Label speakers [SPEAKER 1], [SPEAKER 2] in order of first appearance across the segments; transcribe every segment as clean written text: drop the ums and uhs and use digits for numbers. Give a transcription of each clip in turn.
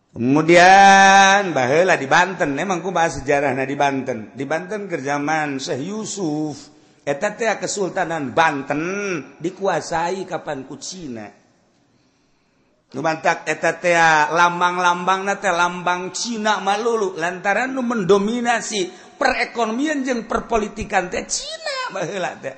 [SPEAKER 1] Kemudian baheula di Banten, emang ku bahas sejarahna di Banten. Di Banten keur zaman Syekh Yusuf, eta teh Kesultanan Banten dikuasai kapan ku Cina. Nu mantak eta teh lambang-lambangna teh lambang Cina malulu lantaran nu mendominasi perekonomian jeung perpolitikan teh Cina baheula teh.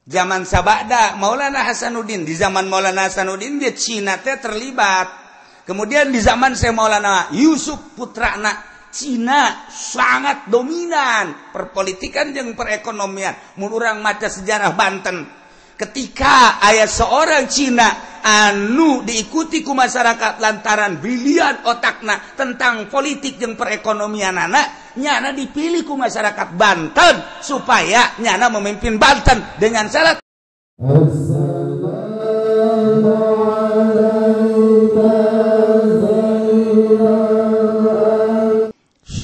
[SPEAKER 1] Zaman sabada Maulana Hasanuddin, di zaman Maulana Hasanuddin dia Cina teh terlibat. Kemudian di zaman saya Maulana Yusuf putrana Cina sangat dominan perpolitikan jeung perekonomian. Mun urang maca sejarah Banten, ketika aya seorang Cina anu diikuti ku masyarakat lantaran brilian otakna tentang politik jeung perekonomian anak, nyana dipilih ku masyarakat Banten supaya nyana memimpin Banten dengan syarat.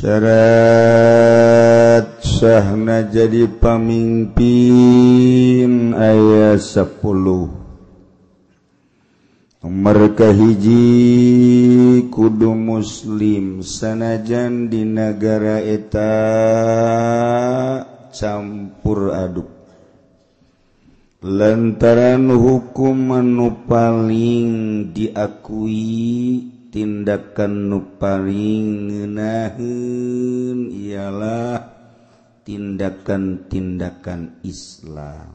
[SPEAKER 1] Syarat sahna jadi pamimpin aya 10. Nomor kahiji kudu muslim sanajan di nagara eta campur aduk. Lantaran hukum anu paling diakui, tindakan nu paling ngeunaheun ialah tindakan-tindakan Islam.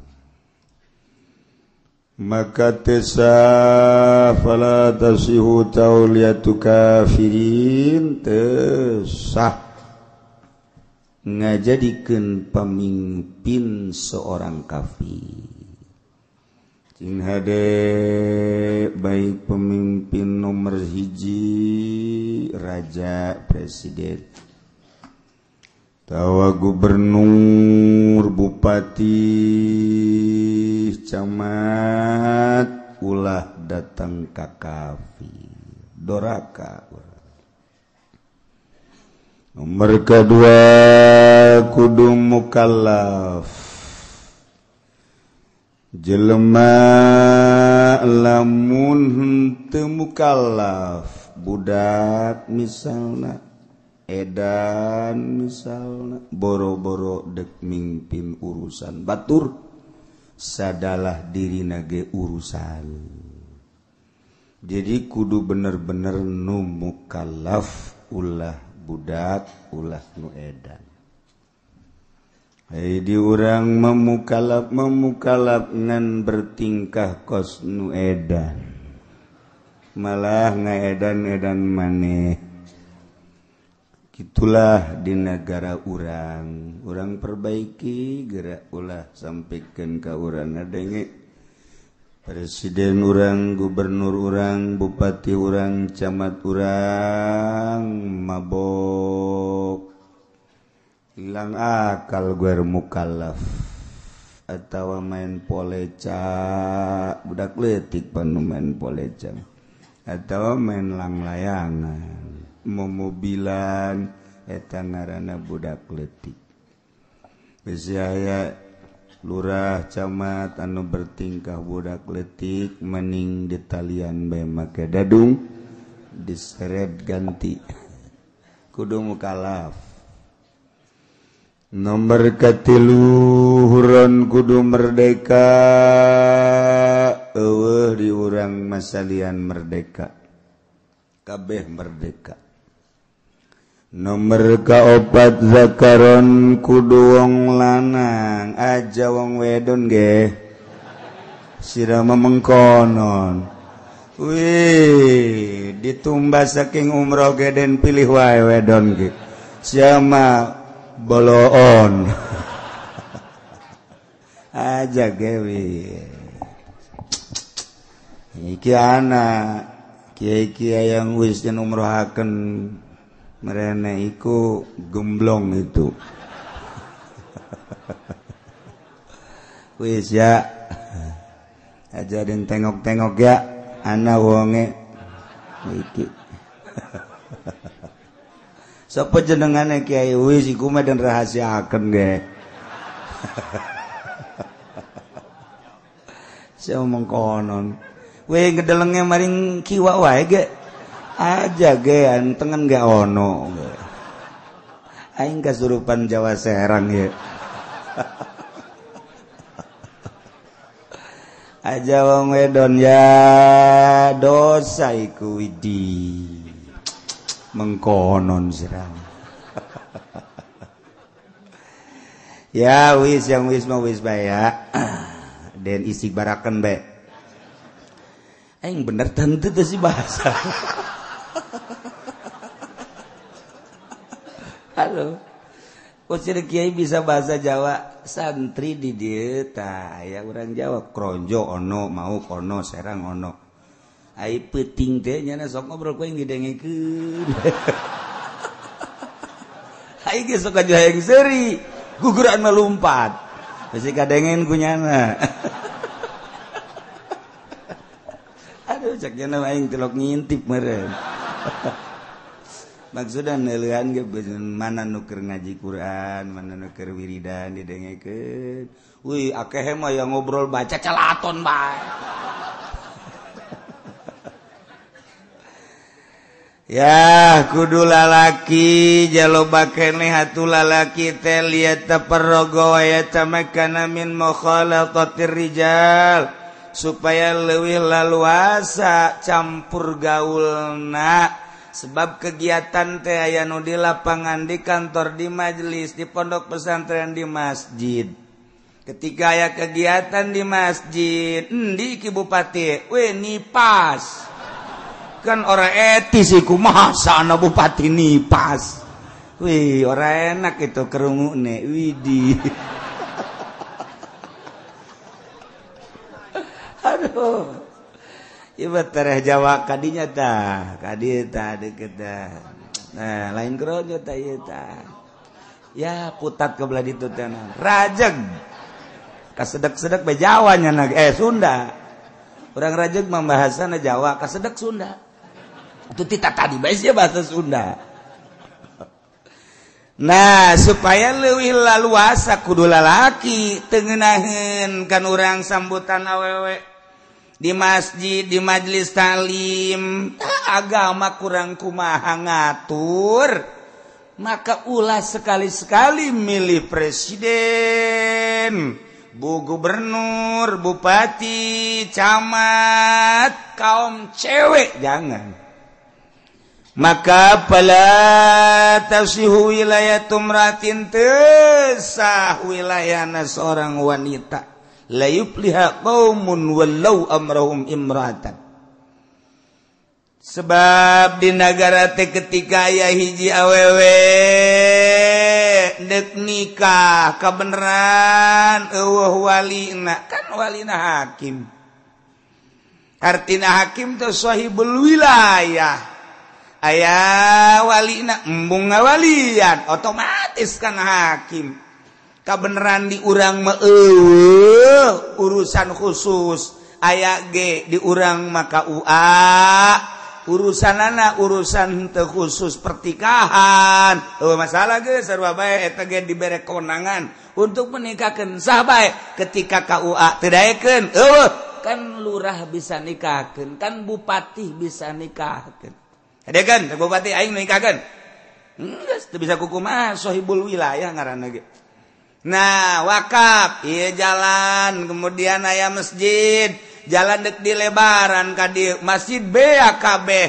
[SPEAKER 1] Maka tesa fala tasihu tauliyatu kafirin, tesah ngajadikeun pamimpin seorang kafir. Cing hade baik pemimpin nomor hiji raja, presiden, tawa gubernur, bupati, camat, ulah datang ka kafir, doraka. Nomor kedua kudu mukallaf. Jelema lamun henteu mukallaf, budak misalna, edan misalna, boro-boro dek mimpin urusan batur, sadalah dirina ge urusan. Jadi kudu bener-bener nu mukallaf, ulah budak, ulah nu edan. Hei di urang memukalaf ngan bertingkah kos nu edan, malah ngaedan-edan maneh. Gitulah di negara urang, urang perbaiki gerak ulah sampaikan ka urang ngadenge. Presiden urang, gubernur urang, bupati urang, camat urang mabok, hilang akal gue mukallaf atau main poleca, budak leutik panu main poleca atau main langlayangan, momobilan, eta ngaranna budak leutik. Bisi aya lurah camat anu bertingkah budak leutik mending ditalian bae make dadung diseret ganti, kudu mukallaf. Nomor katilu huron kudu merdeka. Eueuh di urang masalian merdeka, kabeh merdeka. Nomor kaopat zakaron kudu wong lanang, aja wong wedon ge sira memengkonon. Wih, ditumbas saking umroh ge den pilih wae wedon ge siama boloon aja gewi. Iki anak kiai-kiai yang wis den umrohaken merene iku gemblong itu. Wis ya, aja den tengok-tengok ya ana wonge iki. Sapa jenengane kiai wis iku mah den rahasiaken ge. Saya omong konon. Weh ngedelenge maring kiwa wae ge. Aja gean tengen gak ono. Aing kasurupan Jawa Serang ya. Aja wong wedon ya dosa iku widi. Mengkonon serang. Ya wis yang wis mau wis bae ya. Den isi baraken bae. Aing bener tentu teh sih bahasa. Halo. Kok kiai bisa bahasa Jawa santri di dieu tah aya urang Jawa Kronjo ono mau ono Serang ono. Ai peuting teh nya sok ngobrol ku aing didengekeun. Ai ge sok aja hayang seuri, guguran melompat. Bisi kadengen ku nyana. Aduh cek nya aing tilok ngintip meureun. Maksudna neuleuhan ge mana nu keur ngaji Quran, mana nu keur wiridan didengekeun. Wih, akeh mah yang ngobrol baca celaton bae. Ya, kudu lalaki jaloba keneh atuh lalaki teh liyatafarraga wa yatamakkana min mukhalatatir rijal supaya leuwih laluasa campur gaulna. Sebab kegiatan teh aya nu di lapangan, di kantor, di majelis, di pondok pesantren, di masjid. Ketika aya kegiatan di masjid, endi ki bupati? We nipas. Kan ora etis iku masa ana bupati nipas. Wih, ora enak itu kerungune. Widih. Aduh. Ieu tereh Jawa kadinya tah, kadi tah deket tah. Nah, lain kerojo tah ieu tah. Ya putat ke belah ditu teh. Rajeg. Kasedek-sedek bae Jawa nya Sunda. Urang Rajeg mah bahasana Jawa, kasedek Sunda. Itu tita tadi bae sia bahasa Sunda. Nah, supaya leuwih laluasa kudu lalaki teu ngeunaheun kan urang sambutan awewe. Di masjid, di majelis taklim, agama kurang kumaha ngatur, maka ulah sekali-sekali milih presiden, bu gubernur, bupati, camat, kaum cewek jangan. Maka fala tasihu wilayatum ratin tesah wilayahna seorang wanita. La yufliha qaumun wallau amrahum imra'atan. Sebab di nagara teh ketika aya hiji awewe deuk nikah kabeneran eueuh walina, kan walina hakim. Artina hakim teh sahibul wilayah. Aya walina embung ngawalian otomatis kan hakim. Kabeneran di urang mah eueuh urusan khusus aya ge di urang maka UA urusanana urusan teu khusus pertikahan eueuh masalah ge sarua bae eta ge dibere kewenangan untuk menikahkeun sah bae ketika KUA teu daekeun eueuh kan lurah bisa nikahkeun kan bupati bisa nikahkeun hadekeun bupati aing nikahkeun geus teu bisa kukumaha sahibul wilayah ngaranna ge. Nah wakaf iya jalan kemudian aya masjid jalan dek dilebaran ka dieu masjid BAKB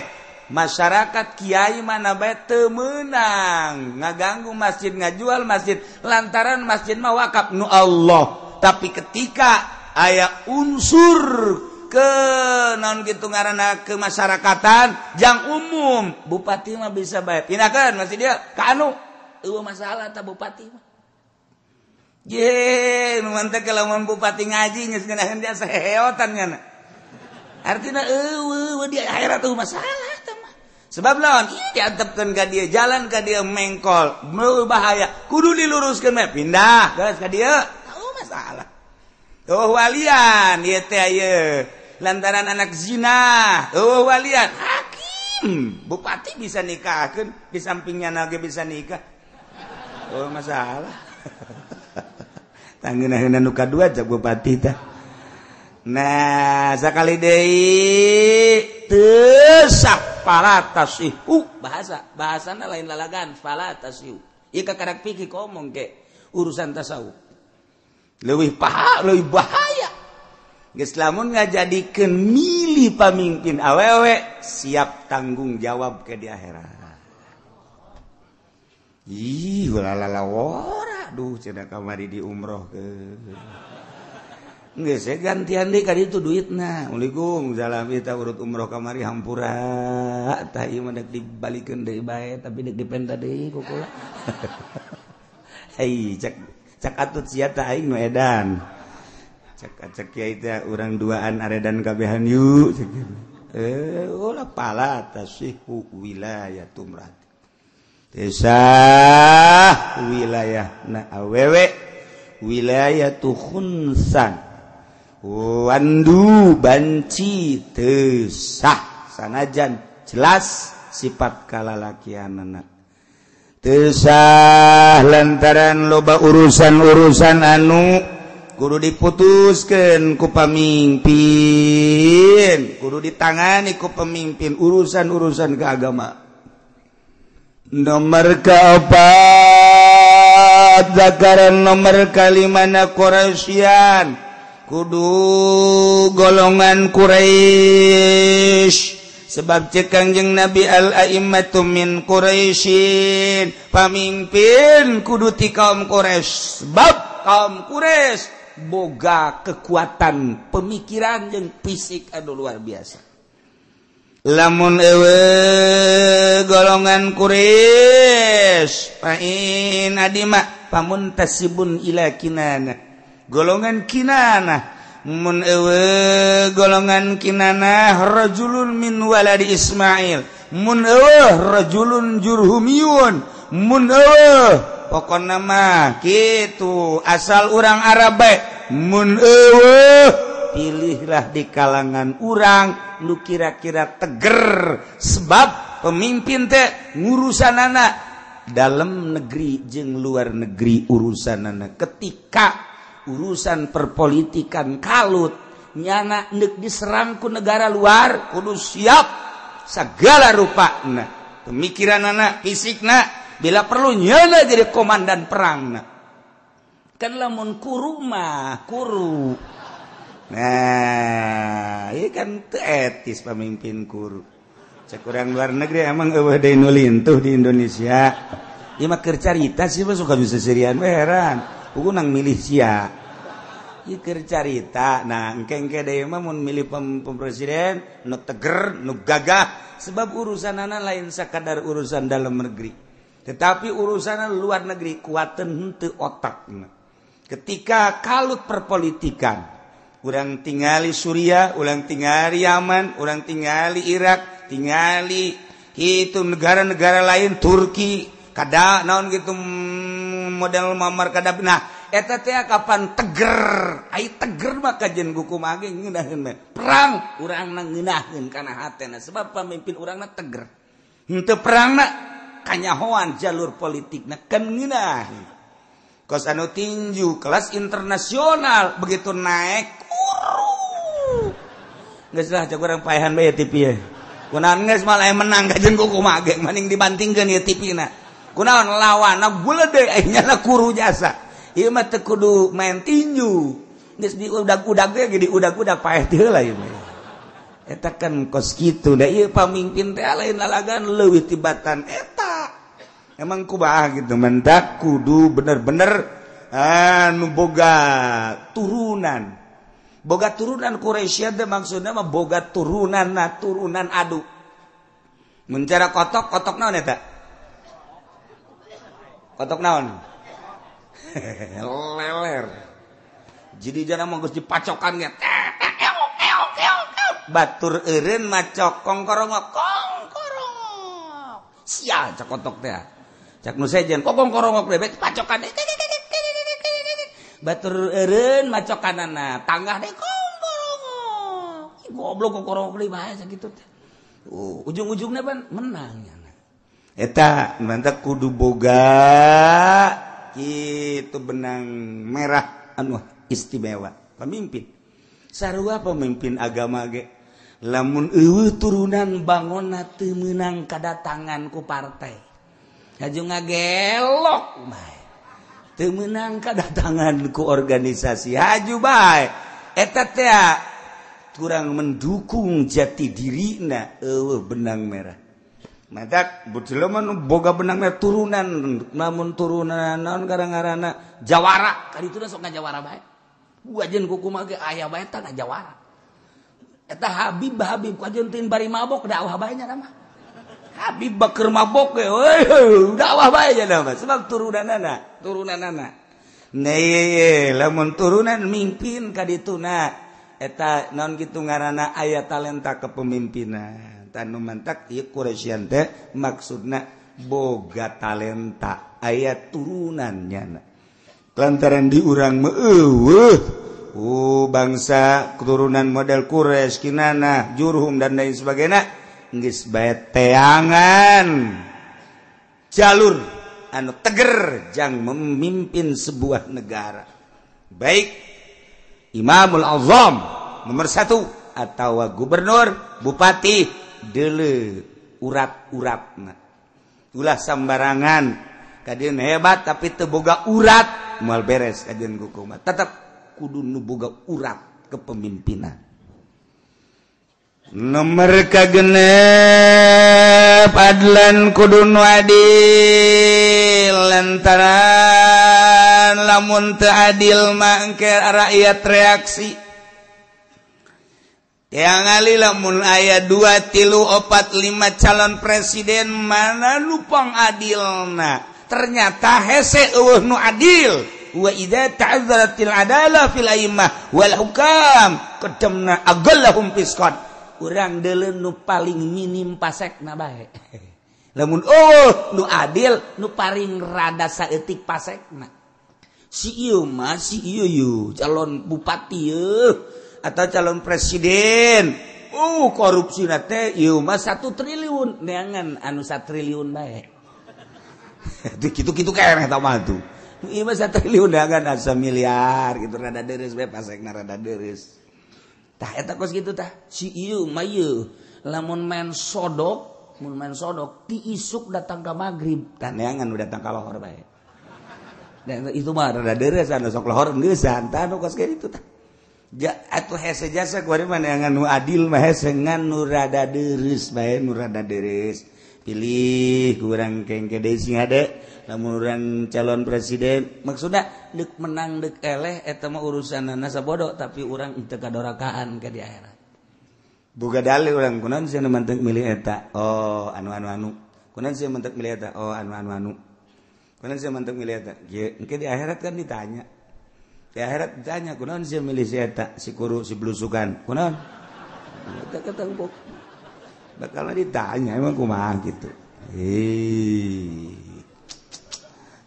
[SPEAKER 1] masyarakat kiai mana bae teu meunang ngaganggu masjid ngajual masjid lantaran masjid mah wakaf nu Allah. Tapi ketika aya unsur ke naon kitu ngaranna kemasyarakatan jang umum bupati mah bisa bae pindahkeun masjid dieu ka anu eueuh masalah ta bupati mah. Ye, nu mantep lamun bupati ngaji geus ngeunaheun dia saheotan nya. Artina eueuh di akhirat eueuh masalah teh mah. Sebab lawan ieu diantepkeun ka dieu jalan ka dieu mengkol, bahaya, kudu diluruskeun mah pindah geus ka dieu. Eueuh masalah. Eueuh walian ieu teh ieu. Lantaran anak zina, eueuh walian, hakim, bupati bisa nikahkeun, di sampingnya nage bisa nikah. Eueuh masalah. Tanggeuna nu kadua cak bupati tah. Nah, sakali deui teu sah Fala tasihu bahasa bahasana lain lalagan fala tasihu ieu kakarak pikir ngomong ke urusan tasawuf leuwih paha leuwih bahaya. Geus lamun ngajadikeun milih pamimpin awewe siap tanggung jawab ke di akhirat. Ih ulalala wora duh cenah kamari di umroh ke. Geus gantian deui ka ditu duitna. Assalamualaikum salam kita urut umroh kamari hampura tah ieu mah dek dibalikeun deui bae tapi dek dipenta deui ku kula. Hei cek cek atut sia tah aing nu edan. Cek cek kiai teh urang duaan aredan kabehan yuk cek. Ulah pala tasihu wilayatu mrat. Tesah wilayah na awewe wilayatu khunsan. Wandu banci tesah sanajan jelas sifat kalalakianana tesah lantaran loba urusan-urusan anu kudu diputuskeun ku pamimpin, kudu ditangani ku pemimpin urusan-urusan keagamaan. Nomor keempat zakaran nomor kalimana Quraisyan kudu golongan Quraisy sebab cek Kangjeng Nabi al-a'immatu min Quraisyin pamimpin kudu ti kaum Quraisy sebab kaum Quraisy boga kekuatan pemikiran jeung fisik anu luar biasa. Lamun ewe golongan Quraisy fa'in adima pamuntasibun ila Kinanah golongan Kinanah mun ewe golongan Kinanah rajulun min waladi Ismail mun ewe rajulun jurhumiyun mun ewe pokona mah kitu asal urang Arab bae mun ewe pilihlah di kalangan urang nu kira-kira teger sebab pemimpin teh ngurusanana dalam negeri jeung luar negeri urusanana. Ketika urusan perpolitikan kalut nyana neuk diserang ku negara luar kudu siap segala rupana pemikiranana fisikna bila perlu nyana jadi komandan perangna kan lamun kuru mah kuru. Nah, ini kan teu etis pemimpin kuru. Cek urang luar negeri emang eueuh deui nu lintuh di Indonesia. Ieu mah keur carita sih mah suka bisa serian we heran. Puguh nang milih sia. Ieu keur carita. Nah, engke-engke deui mah mun milih presiden nu teger, nu gagah sebab urusanana lain sakadar urusan dalam negeri. Tetapi urusan luar negeri kuateun henteu otakna. Ketika kalut perpolitikan urang tingali Suriah, urang tingali Yaman, urang tingali Irak, tingali itu negara-negara lain Turki, kada naon gitu model Muammar Gaddafi. Nah, eta teh kapan teger? Ai teger mah kajen kumaha ge ngeunaheun mah. Perang urangna ngeunaheun kana hatena sebab pamimpin urangna teger. Henteu perangna kanyahoan jalur politikna kan ngeunaheun. Kos anu tinju kelas internasional begitu naik kuru. Geus lah cek urang paehan bae TV ye. Kunaon geus malah menang kajen kumaha ge mending dibantingkeun ieu TV na. Kunaon lawanna bulede aya nyana kuru jasa. Ieu mah teu kudu main tinju. Geus diudag-udag ge diudag-udag paeh teu heula ieu mah. Eta kan kos kitu da ieu pamimpin teh lain lalagan leuwih tibatan eta. Emang kumaha gitu mendak kudu bener-bener anu boga turunan. Boga turunan Quraisy teh maksudna mah boga turunan na turunan adu. Mun cara kotok kotok naon eta? Kotok naon? Leler. Jadi jana mah geus dipacokan ge. Batur eureun macok kongkorongok kongkorongok. Sia cak kotok teh. Cak nu sejen kokong korongok bebek pacokan batur eureun macokanana tanggah deui kongkorongok. Goblok kongkorongok deui bae sakitu teh. Ujung-ujungna pan menang nya. Eta mantap kudu boga kitu benang merah anu istimewa pemimpin. Sarua pemimpin agama ge. Lamun eueuh turunan bangonna teu meunang kadatangan ku partai. Haju ngagelok bae. Teu meunang kadatangan ku organisasi haju bae. Eta teh kurang mendukung jati dirina eueuh benang merah. Matak jelema nu boga benang merah turunan namun turunan naon gara-garana jawara kaditu sok ngajawara bae. Wajen kukumaha ge aya bae tah ngajawara. Eta Habib Habib kajeun teuing bari mabok dakwah bae nya mah. Habib bakeur mabok ge euy dakwah bae nya mah sebab turunanana, turunanana. Nah, lamun turunan mimpin ka dituna eta naon kitu ngaranna aya talenta kepemimpinan. Tanu mantak ieu Quraisyan teh maksudna boga talenta aya turunan nyana. Lantaran di urang mah eueuh bangsa keturunan model Quraisy, Kinanah, Jurhum dan lain sebagainya geus bae teangan jalur anu teger jang memimpin sebuah negara. Baik Imamul Azam nomor 1 atau gubernur, bupati deuleu urat-uratna. Ulah sambarangan kadieun hebat tapi teu boga urat moal beres kajeun kumaha. Tetep kudu nu boga urat kepemimpinan. Nomor kagenep adlan kudu nu adil lantaran lamun teu adil mah engke rakyat reaksi. Yang ali lamun aya 2, 3, 4, 5 calon presiden mana nu pangadilna. Ternyata hese eueuh nu adil. Wa idza ta'azzaratil adalah fil a'immah wal hukam qadamna agallahum fisqan. Urang deuleu nu paling minim pasekna bae. Lamun eueuh nu adil nu paling rada saeutik pasekna. Si ieu mah si ieu yeuh calon bupati yeuh atau calon presiden. Korupsi na teh ieu mah 1 triliun neangan anu 1 triliun bae. Kitu-kitu keneh eta mah tuh. Ieu mah 1 triliun neangan asa miliar gitu rada deureuh bae pasekna rada deureuh. Tah eta kos kitu tah. Si ieu mah ieu lamun main sodok, mun main sodok ti isuk datang ka magrib, tah neangan nu datang ka lohor bae. Dan itu mah rada deureuh anu sok lohor geusan tah nu kos kitu tah. Ja atuh hese jasa kuari mah neangan nu adil mah hese ngan nu rada deureuh bae, nu rada deureuh. Pilih kurang kengke deui sing hade lamun urang calon presiden maksudna deuk menang deuk eleh eta mah urusanana sabodo tapi urang teu kadorakaan ka di akhirat. Boga dalil urang kunaon sia nu manteg milih eta? Oh anu anu anu. Kunaon sia manteg milih eta? Oh anu anu anu. Kunaon sia manteg milih eta? Ge engke di akhirat kan ditanya. Di akhirat ditanya kunaon sia milih si eta si kuru si blusukan. Kunaon? Eta ketempok. Bakal ditanya emang kumaha gitu.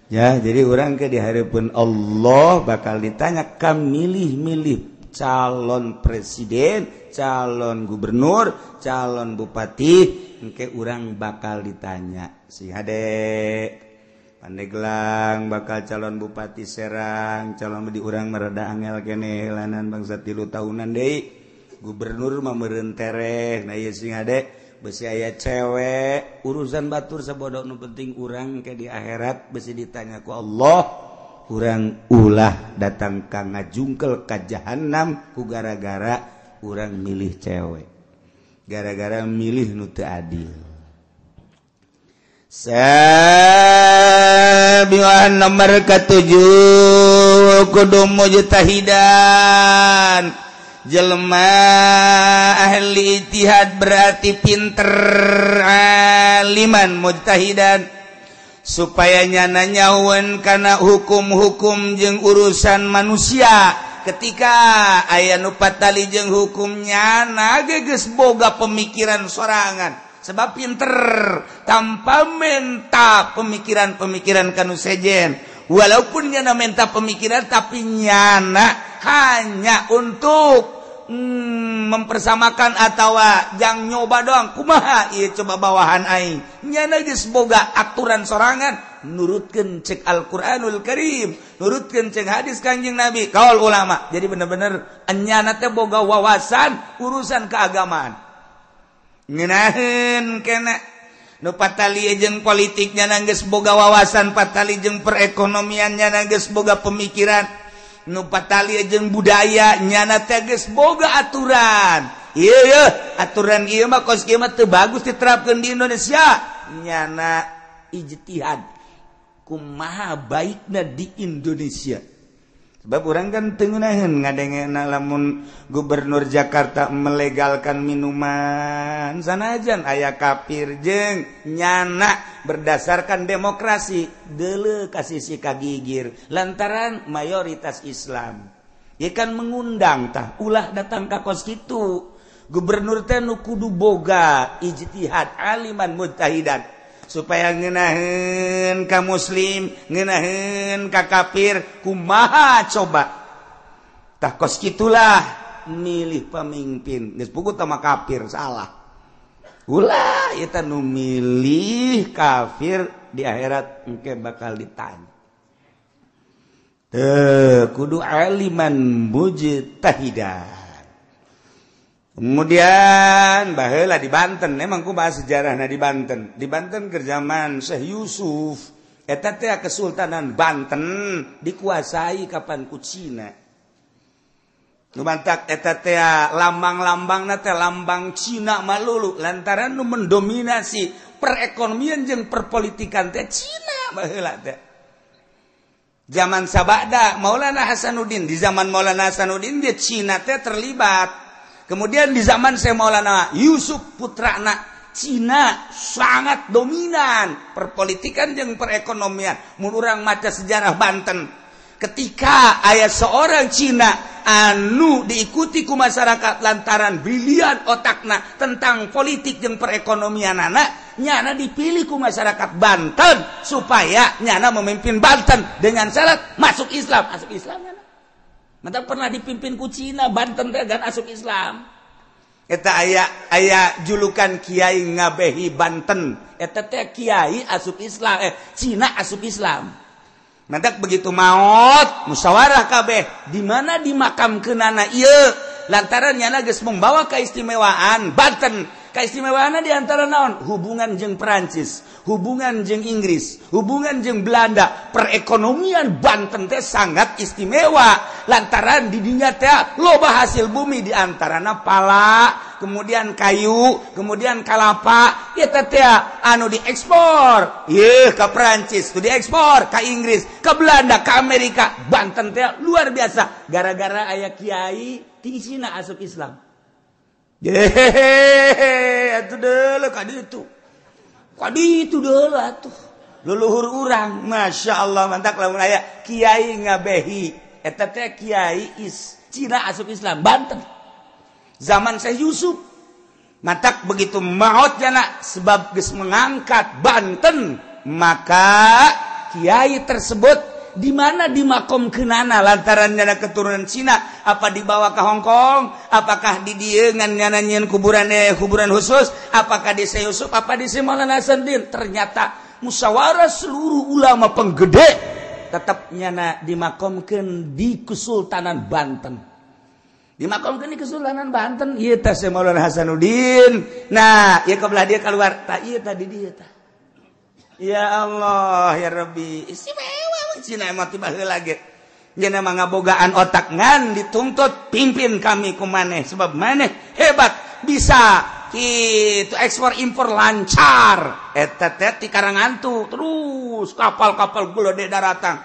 [SPEAKER 1] Ya, jadi orang ke dihadapan Allah bakal ditanya kam milih-milih calon presiden, calon gubernur, calon bupati, engke urang bakal ditanya. Si hade Pandeglang bakal calon bupati Serang, calon di urang mereda angel kene lanan bangsa 3 tahunan deui. Gubernur mah meureun tereh, nah ieu sing hade besi aya cewek urusan batur sabodo nu penting urang ke di akhirat besi ditanya ku Allah urang ulah datang ka ngajungkel ka jahanam ku gara-gara urang milih cewek gara-gara milih nu teu adil. Sabian nomor ke-7 kudu mujtahidan. Jelema ahli ijtihad berarti pinter aliman mujtahidan supaya nyana nyawan kana hukum-hukum jeung urusan manusia ketika aya nu patali jeung hukum nyana ge geus boga pemikiran sorangan sebab pinter tanpa menta pemikiran-pemikiran kanu sejen walaupun nyana menta pemikiran tapi nyana hanya untuk mempersamakan atawa jang nyoba doang kumaha ieu coba bawahan aing nyana geus boga aturan sorangan, nurutkeun cek Al-Qur'anul Karim, nurutkeun cek hadis Kanjeng Nabi, kaul ulama. Jadi bener-bener nyana teh boga wawasan urusan keagamaan. Ngeunaheun kena nu patali jeung politiknya geus boga wawasan, patali jeung perekonomiannya geus boga pemikiran, nu patali jeung budaya nyana teh geus boga aturan. Ieu ye aturan ieu mah kos kieu mah teu bagus diterapkeun di Indonesia. Nyana ijtihad kumaha baikna di Indonesia. Sebab orang kan teu ngeunaheun ngadengena lamun gubernur Jakarta melegalkan minuman sanajan aya kafir jeung nyana berdasarkan demokrasi deuleu ka sisi kagigir lantaran mayoritas Islam. Ieu kan mengundang tah ulah datang ka kos kitu. Gubernur teh nu kudu boga ijtihad aliman mujtahidan supaya ngeunaheun ka muslim, ngeunaheun ka kafir, kumaha coba. Tah kos kitulah milih pemimpin. Geus puguh tah mah kafir salah. Ulah eta nu milih kafir di akhirat engke bakal ditanya. Teu kudu aliman mujtahidan. Kemudian baheula di Banten, emang ku bahas sejarahna di Banten. Di Banten keur zaman Syekh Yusuf, eta teh Kesultanan Banten dikuasai kapan ku Cina. Nu mantak eta teh lambang-lambangna teh lambang Cina malulu lantaran nu mendominasi perekonomian jeung perpolitikan teh Cina baheula teh. Zaman sabada Maulana Hasanuddin, di zaman Maulana Hasanuddin dia Cina teh terlibat. Kemudian di zaman Syekh Maulana Yusuf putrana Cina sangat dominan perpolitikan jeung perekonomian. Mun urang maca sejarah Banten, ketika aya seorang Cina anu diikuti ku masyarakat lantaran brilian otakna tentang politik jeung perekonomianana, nyana dipilih ku masyarakat Banten supaya nyana memimpin Banten dengan syarat masuk Islam. Masuk Islam nyana. Mantap pernah dipimpin ku Cina Banten teh gan asup Islam. Eta aya julukan Kiai Ngabehi Banten. Eta teh Kiai asup Islam, Cina asup Islam. Mantak begitu maot musyawarah kabeh di mana dimakamkeunana ieu lantaran nyana geus membawa keistimewaan Banten. Kaistimewaanna di antara naon? Hubungan jeung Perancis, hubungan jeung Inggris, hubungan jeung Belanda. Perekonomian Banten teh sangat istimewa lantaran di dinya teh loba hasil bumi di antarana pala, kemudian kayu, kemudian kalapa, eta teh anu diekspor. Yeuh ka Perancis, tu diekspor ka Inggris, ka Belanda, ka Amerika. Banten teh luar biasa gara-gara aya kiai ti Cina asup Islam. Hehehe, atuh deuleu ka ditu. Ka ditu deuleu atuh. Leluhur urang, Masya Allah, mantak lamun aya Kiai Ngabehi. Eta teh Kiai is Cina asup Islam Banten. Zaman Syekh Yusuf. Mantak begitu maot jana sebab geus mengangkat Banten, maka kiai tersebut di mana dimakomkeunana lantaran nyana keturunan Cina, apa dibawa ke Hong Kong, apakah di dieu ngan nyana nyieun kuburan khusus, apakah di Syekh Yusuf, apa di Syekh Maulana Hasanuddin. Ternyata musyawarah seluruh ulama penggede tetap nyana dimakomkeun di Kesultanan Banten. Dimakomkeun di Kesultanan Banten ieu teh Syekh Maulana Hasanuddin. Nah, ieu kebelah dia keluar tah ieu tadi dieu tah. Ya Allah ya Rabbi, istimewa Cina emang tiba heula ge. Nya mah ngabogaan otak ngan dituntut pimpin kami ku maneh sebab maneh hebat bisa kitu ekspor impor lancar. Eta teh ti Karangantu terus kapal-kapal gede daratang.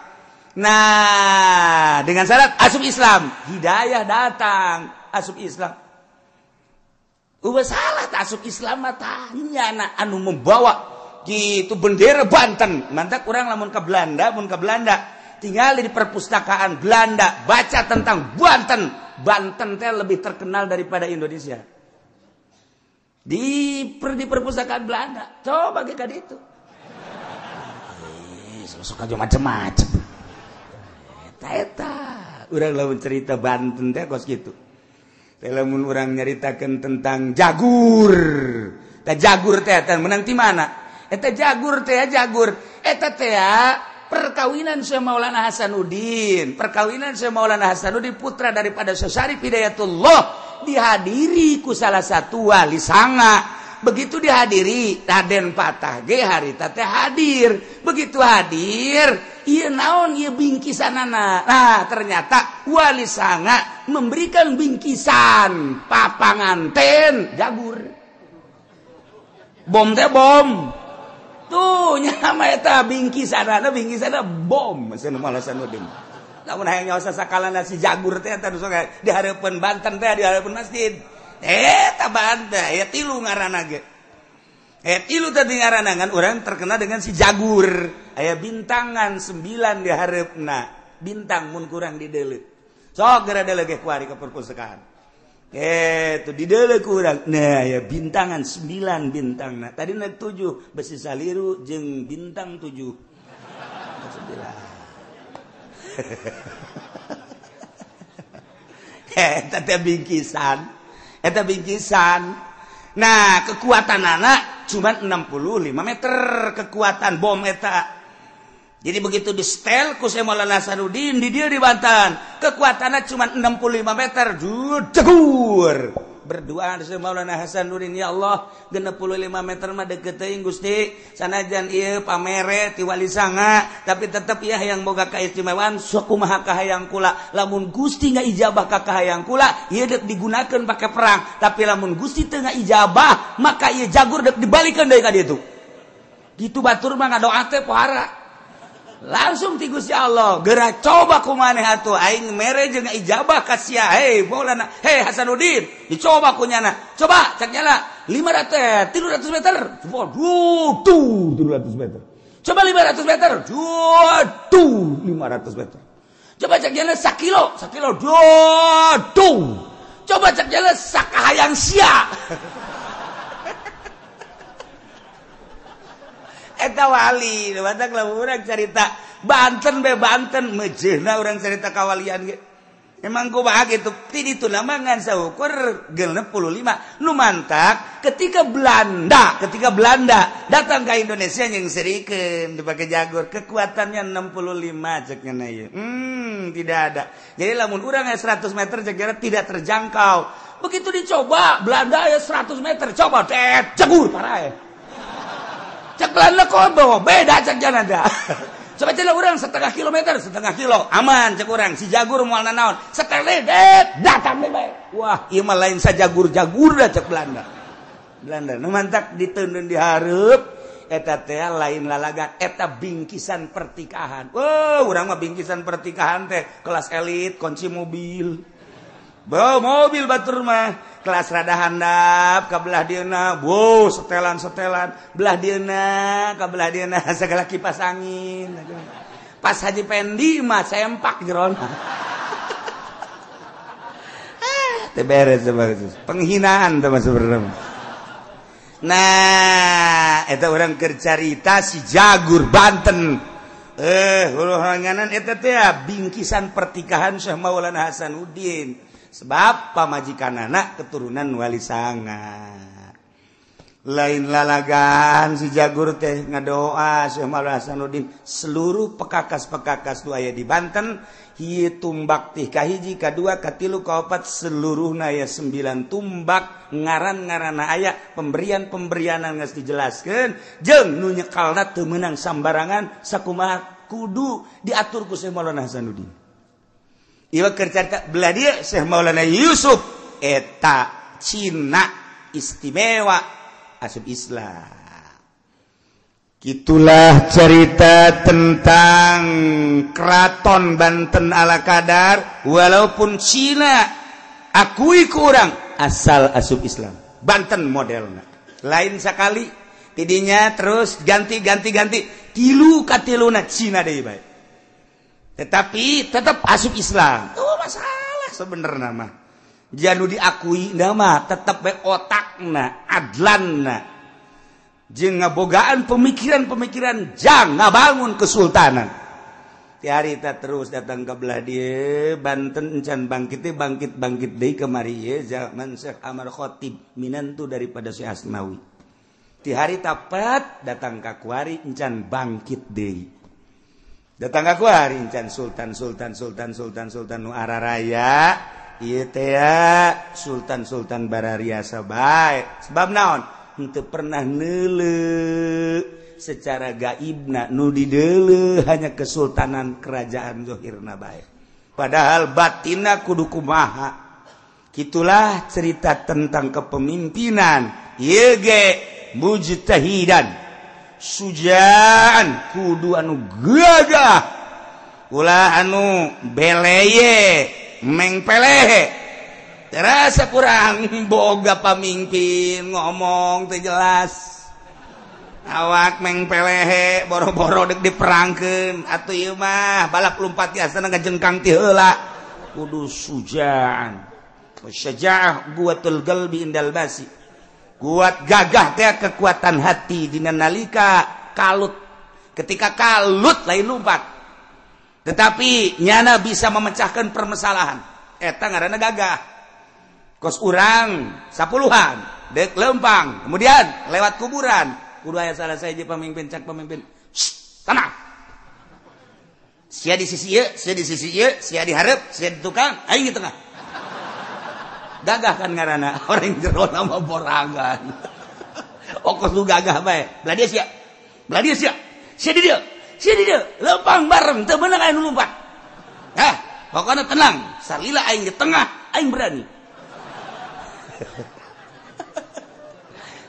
[SPEAKER 1] Nah, dengan syarat asup Islam, hidayah datang asup Islam. Udah salah tak asup Islam mah tah nyana anu membawa gitu bendera Banten. Mantap kurang lamun ke Belanda, mun ke Belanda tinggal di perpustakaan Belanda baca tentang Banten. Banten teh lebih terkenal daripada Indonesia. Di perpustakaan Belanda. Coba ge ka ditu. Sok aja macem-macem. Eta eta urang lamun cerita Banten teh kos kitu. Lamun urang nyaritakeun tentang jagur. Tah jagur teh teh menang ti mana? Eta jagur teh jagur. Eta teh perkawinan Syekh Maulana Hasanuddin. Perkawinan Syekh Maulana Hasanuddin putra daripada Syekh Syarif Hidayatullah dihadiri ku salah satu wali sanga. Begitu dihadiri Raden Patah ge harita teh hadir. Begitu hadir, ieu naon ieu bingkisanana. Nah, ternyata wali sanga memberikan bingkisan papanganten jagur. Bom teh bom. Tuh nya mah eta bingkisanana bingkisanana bom cenah Maulana Hasanuddin. Lamun hayang nyaos sakalana si jagur teh eta sok di hareupeun Banten teh di hareupeun masjid. Eta Banten ya tilu ngaranna ge. Tilu tadi ngaranna ngan urang terkenal dengan si jagur. Aya bintangan 9 di hareupna. Bintang mun kurang di deuleu. Sok geura deuleu ge kuari ke perpustakaan. Tuh di deuleu kurang. Nah, ya bintangan 9 bintangna. Tadi na 7 besi saliru jeung bintang 7. 9. Eta teh bingkisan. Eta bingkisan. Nah, kekuatan anak cuma 65 meter kekuatan bom eta. Jadi begitu di setel ku Syekh Maulana Hasanuddin di dia di Banten, kekuatannya cuma 65 meter. Jegur. Berdoa Syekh Maulana Hasanuddin, ya Allah, 65 meter mah deket teuing Gusti. Sanajan ieu pamere ti wali sanga, tapi tetep ieu hayang boga kaistimewaan sakumaha kahayang kula. Lamun Gusti ngaijabah ka kahayang kula, ieu deuk digunakeun pake perang. Tapi lamun Gusti teu ngaijabah, maka ieu jagur deuk dibalikeun deui ka ditu. Gitu batur mah ngadoa teh pohara. Langsung ti Gusti Allah, geura coba ku maneh atuh aing mere jeung ijabah ka sia. Hei Maulana, hei Hasanuddin, dicoba ku nyana. Coba cek nyana 500 300 meter. Coba tuh 300 meter. Coba 500 meter. Tuh 500 meter. Coba cek nyana sakilo, sakilo tuh. Coba cek nyana sakahayang sia. Eta wali, batak lamun urang carita Banten be Banten mejeuna urang carita kawalian ge. Emang kumaha kitu? Ti ditu mah ngan saukur 65. Nu mantak ketika Belanda datang ke Indonesia yang serikeun dipake jagur kekuatannya 65 cek nya ieu. Tidak ada. Jadi lamun urang aya 100 meter cek nya tidak terjangkau. Begitu dicoba Belanda aya 100 meter coba jagur parae. Cek Belanda kok bawa beda cek jana dah. Coba cek orang setengah kilometer, setengah kilo aman cek orang si jagur moal nanaon. Sekali datang deh bae. Wah, ieu mah lain sajagur-jagur dah cek Belanda. Belanda nu mantak diteundeun di hareup eta teh lain lalagan eta bingkisan pertikahan. Wah, urang mah bingkisan pertikahan teh kelas elit kunci mobil. Bawa mobil batur mah kelas rada handap ka belah dieuna, wow setelan-setelan belah dieuna ka belah dieuna segala kipas angin. Pas Haji Pendi mah sempak jerona. Teu beres penghinaan teh mah sebenarnya. Nah, eta urang keur carita si Jagur Banten. Huluhanganan eta teh bingkisan pertikahan Syekh Maulana Hasanuddin. Sebab pamajikan anak keturunan wali sanga. Lain lalagan si Jagur teh ngadoa Syekh Maulana Hasanuddin seluruh pekakas-pekakas nu aya di Banten hieu tumbak teh kahiji kadua katilu kaopat seluruhna aya 9 tumbak ngaran-ngaranna aya pemberian-pemberianan geus dijelaskeun jeung nu nyekalna teu meunang sambarangan sakumaha kudu diatur ku Syekh Maulana Hasanuddin. Ieu keur carita belah dieu Syekh Maulana Yusuf eta Cina istimewa asup Islam. Gitulah cerita tentang keraton Banten ala kadar walaupun Cina akui kurang asal asup Islam. Banten modelna lain sekali tidinya terus ganti tilu katiluna Cina deui bae. Tetapi tetap asup Islam. Tuh masalah sebenarnya mah. Janu diakui nama tetap bae otakna, adlanna. Jeung ngabogaan pemikiran-pemikiran jang ngabangun kesultanan. Ti harita terus datang ke belah dieu Banten encan bangkit teh bangkit-bangkit deui kamari ieu zaman Syekh Amar Khatib minantu daripada Syekh Asnawi. Ti harita pat datang ka kuari encan bangkit deui. Datang ka kuari encan sultan sultan sultan sultan sultan nu araraya ieu teh sultan sultan barariasa bae. Sebab naon? Henteu pernah neuleuh secara gaibna nu dideuleuh hanya kesultanan kerajaan zohirna bae. Padahal batinna kudu kumaha. Kitulah cerita tentang kepemimpinan. Ieu ge mujtahidan sujaan kudu anu gagah, ulah anu beleye mengpelehe. Terasa kurang boga pamimpin ngomong teu jelas. Awak mengpelehe boro-boro dek diperangkeun atuh ieu mah balap lumpat biasana ngajengkang ti heula. Kudu sujaan. Syaja'ah quwwatul qalbi indal basi. Kuat gagah teh kekuatan hati dina nalika kalut. Ketika kalut lain lumpat. Tetapi nyana bisa memecahkan permasalahan. Eta ngaranna gagah. Kos urang sapuluhan dek lempang kemudian lewat kuburan. Kudu aya salah saja pemimpin cak pemimpin. Shh, tenang. Sia di sisi ieu, sia di sisi ieu, sia di hareup, sia di tukang, aing di tengah. Gagah kan ngaranna, orang jero mah borangan. Okos lu gagah bae. Belah dia sia. Belah dia sia. Sia di dieu, sia di dieu. Lempang bareng teu meunang aya nu lumpat. Hah, pokona tenang. Salila aing di tengah, aing berani.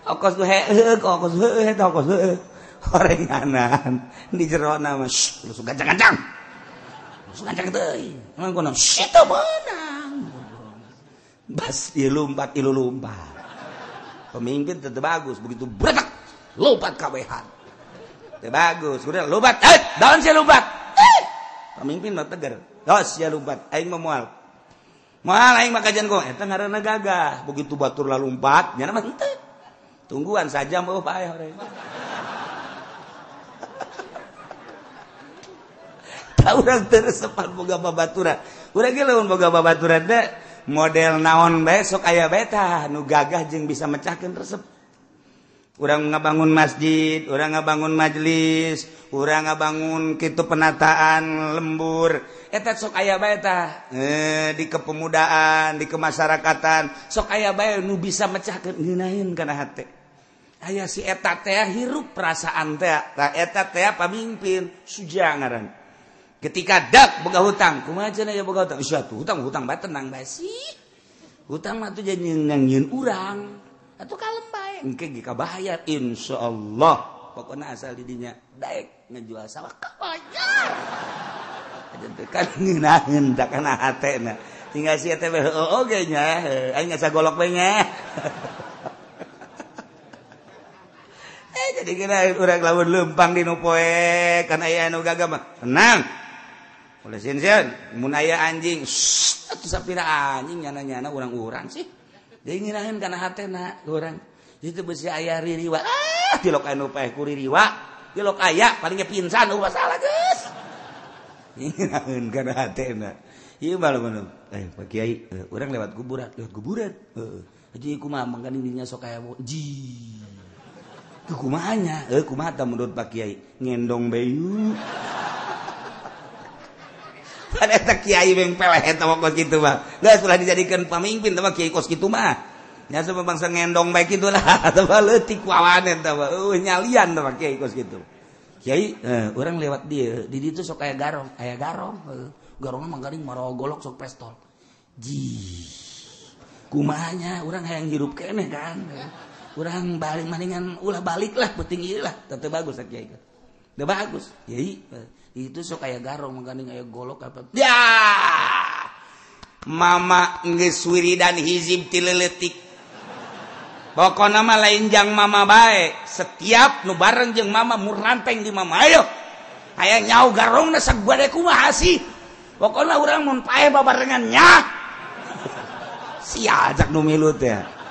[SPEAKER 1] Okos lu heeh, okos heueuh eta okos heueuh. Horenganan di jero na mah lu gancang-gancang. Lu gancang teuing. Emang kono teu meunang. Bas ieu lumpat ieu lumpat. Pemimpin teu bagus begitu bretak lompat kabehan. Teu bagus, udah lompat, daun sia lompat. Pemimpin mah tegar. Dos sia lompat, aing mah moal. Moal aing mah kajian kok eta ngaranna gagah. Begitu batur lalumpat nya mah henteu. Tungguan saja mau paeh orang. Tahu urang teu resepan boga babaturan. Urang ge lamun boga babaturan teh model naon bae sok aya bae tah nu gagah jeung bisa mecahkeun resep. Urang ngabangun masjid, urang ngabangun majelis, urang ngabangun kitu penataan lembur. Eta sok aya bae tah di kepemudaan, di kemasyarakatan sok aya bae nu bisa mecahkeun ngeunaheun kana hate. Aya si eta teh hirup perasaan teh, tah eta teh pamimpin suja ngaran. Ketika dak boga hutang, kumaha cenah ya boga hutang? Sia tuh hutang bae tenang bae sih. Hutang mah tuh jadi nyieun urang. Atuh kalem bae. Engke ge kabayar insyaallah. Pokona asal di dinya daek ngejual sawah kabayar. Kan ngeunaheun da kana hatena. Tinggal si eta we heueuh oge nya, aing asa golok bae nya. Jadi kira urang lamun lempang di nu poe kan aya anu gagah mah tenang. Oleh sieun mun aya anjing, atuh sapira anjing nyana-nyana urang-urang sih. Deui ngeunaheun kana hatena urang. Itu besi aya ririwa. Ah, tilok anu paeh ku ririwa, tilok aya palingnya pingsan eueuh masalah geus. Ngeunaheun kana hatena. Ieu mah lamun Pak Kiai, urang lewat kuburan, lewat kuburan. Heeh. Haji kumaha mangkan dinya sok aya ji. Kumahanya, kumaha ta menurut Pak Kiai ngendong bayu. Pada eta kiai beng peleh eta mah kos kitu mah. Geus ulah dijadikeun pamimpin teh mah kiai kos kitu mah. Nya sebab bangsa ngendong bae kitu lah, teh mah leutik wawanen teh mah. Nyalian teh mah kiai kos kitu. Kiai, urang lewat dieu, di ditu sok aya garong, aya garong. Garongna mah garing marawa golok sok pestol. Ji. Kumahanya urang hayang hirup keneh kan. Urang balik maningan ulah balik lah penting ieu lah teu bagus kiai teu bagus kiai itu sok aya garong mangkaning aya golok apa ya mama geus wiridan hizib ti leutik pokona mah lain jang mama bae setiap nu bareng jeung mama muranteng di mama ayo aya nyau garongna sagade kumaha sih pokona urang mun paeh babarengan nya sia ajak nu milu teh.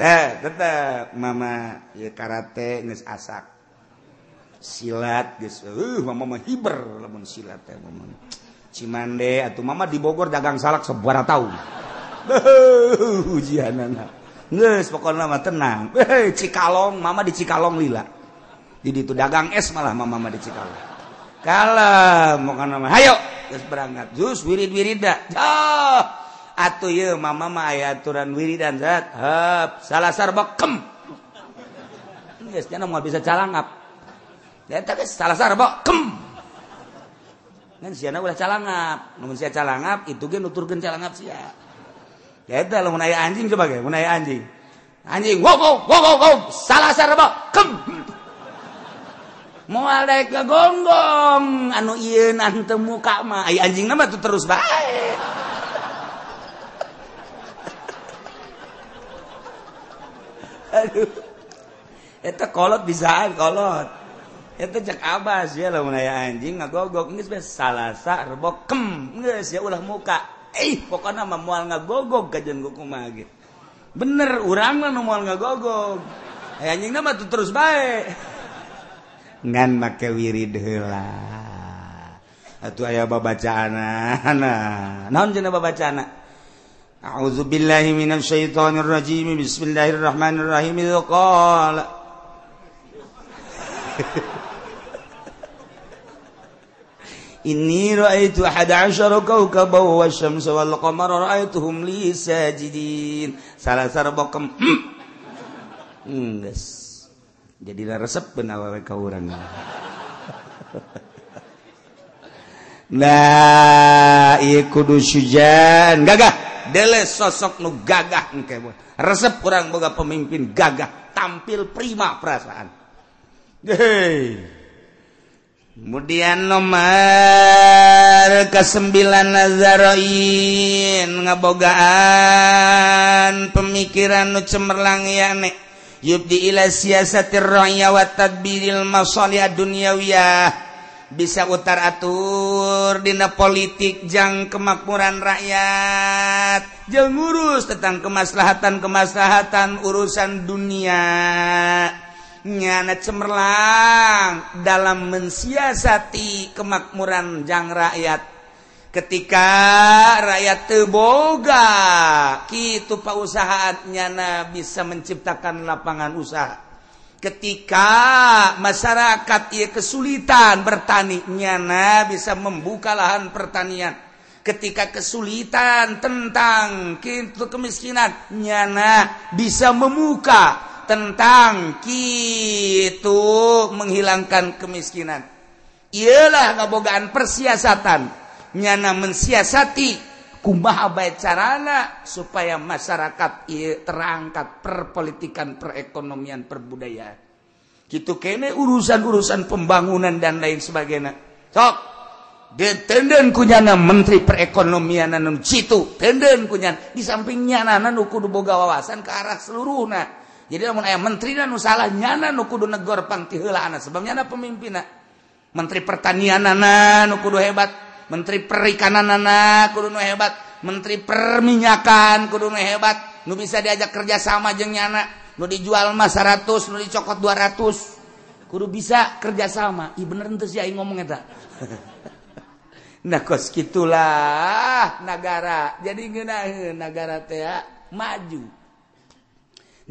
[SPEAKER 1] Teh tetep mama ieu karate geus asak. Silat geus mama mah hiber lamun silat teh mama. Cimande atuh mama di Bogor dagang salak sabaraha taun. Ujianana. Geus pokona mah tenang. Cikalong, mama di Cikalong lila. Di ditu dagang es malah mama mah di Cikalong. Kalem pokona mah. Hayo geus berangkat. Jus wirid-wirida. Oh, atuh ieu mama mah aya aturan wiridan zat. Heup, salasar bekem. Geus nya moal bisa calangap. Eta geus salasar bekem. Ngan siana ulah calangap. Mun sia calangap itu ge nuturkeun calangap sia. Eta lamun aya anjing coba ge, mun aya anjing. Anjing wow wow wow wow, salasar bekem. Moal daek gagonggong anu ieu teu muka mah ai anjingna mah terus bae. Aduh. Eta kolot bisaan kolot. Eta cek abas ya lamun aya anjing ngagogok geus bae salasa rebo kem geus ya ulah muka. Pokona mah moal ngagogog kajeun kumaha ge. Bener urang mah nu moal ngagogog. Ai anjingna mah terus bae. Ngan make wirid heula. Atuh aya babacaanna. Naon cenah babacaanna? A'udzubillahi minasyaitonir rajim. Bismillahirrahmanirrahim. Qala Inni ra'aitu 11 kawkaban wasyamsa wal qamara ra'aituhum li sajidin. Salasar bokem. Geus. Jadi resep beun awewe ka urang. Nah, ieu kudu sujan gagah. Dele sosok nu gagah engke. Resep kurang boga pemimpin gagah, tampil prima perasaan. Hei. Kemudian nomor ke-9 Nazaroin ngabogaan pemikiran nu cemerlang yane yubdi ila siasatir ra'ya wa tadbiril masalih dunyawiyah, bisa utar atur dina politik jang kemakmuran rakyat, jeung ngurus tentang kemaslahatan-kemaslahatan urusan dunia. Nyana cemerlang dalam mensiasati kemakmuran jang rakyat. Ketika rakyat teu boga kitu pausahaan nyana bisa menciptakan lapangan usaha. Ketika masyarakat ieu kesulitan bertani, nyana bisa membuka lahan pertanian. Ketika kesulitan tentang kitu kemiskinan, nyana bisa membuka tentang kitu menghilangkan kemiskinan. Iyalah ngabogaan persiasatan. Nyana mensiasati kumaha bae carana supaya masyarakat ieu terangkat perpolitikan, perekonomian, perbudayaan. Kitu kene urusan-urusan pembangunan dan lain sebagainya. Sok ditenden kunyana menteri perekonomian anu citu, tenden kunyana di samping nyana nu kudu boga wawasan ke arah seluruhna. Jadi lamun aya menteri nu salah nyana nu kudu negor pang ti heulaana sebab nyana pemimpinna. Menteri pertanianana nu kudu hebat, menteri perikananana kudu nu hebat, menteri perminyakan kudu nu hebat, nu bisa diajak kerja sama jeung nyana, nu dijual mah 100, nu dicokot 200. Kudu bisa kerja sama. Ih bener henteu sih aing ngomong eta. Nah kos kitulah nagara. Jadi ngeunaheun nagara teh maju.